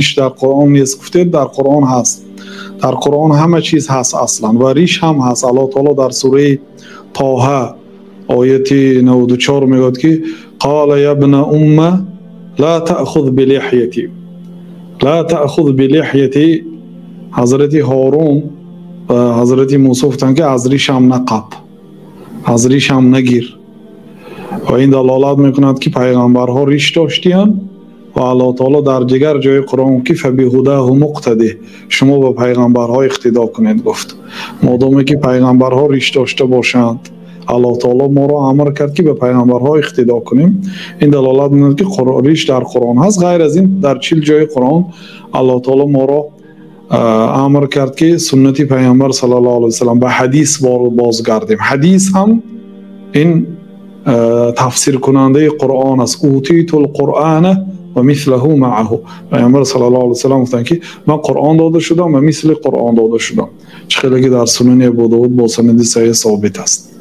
Риш дар Қуръон нест гуфтед, дар Қуръон ҳаст. Дар Қуръон ҳама чиз ҳаст аслан ва риш ҳам ҳаст. Аллоҳ таоло дар сураи Тоҳа ояти 94 мегӯяд, ки قال يا ابن أم لا تأخذ بلحيتي، لا تأخذ بلحيتي. Ҳазрати Ҳорун ва ҳазрати Мусо гуфтанд, ки аз ришам нақаб, аз ришам нагир. Ва ин далолат мекунад, ки пайғамбарҳо риш доштиянд ва Аллоҳ таоло дар дигар ҷои Қуръон, ки فبهداه مقتده، шумо ба пайғамбарҳо иқтидо кунед, гуфт. Модоме ки пайғамбарҳо риш дошта бошанд, Аллоҳ таоло моро амр кард, ки ба пайғамбарҳо иқтидо кунем. Ин далолат мекунад, ки риш дар Қуръон ҳаст. Ғайр аз ин, дар 40 ҷои Қуръон Аллоҳ таоло моро амр кард, ки суннати пайғамбар саллаллоҳу алайҳи васаллам, ба ҳадис бозгардем. Ҳадис ҳам ин тафсиркунандаи Қуръон аст. أوتيت القرآن ومثله معه. Пайғамбар саллаллоҳу алайҳи васаллам гуфтанд, ки ман Қуръон дода шудам ва мисли Қуръон дода шудам. Чӣ хеле ки дар Сунани Абу Довуд бо санади саҳеҳ собит аст.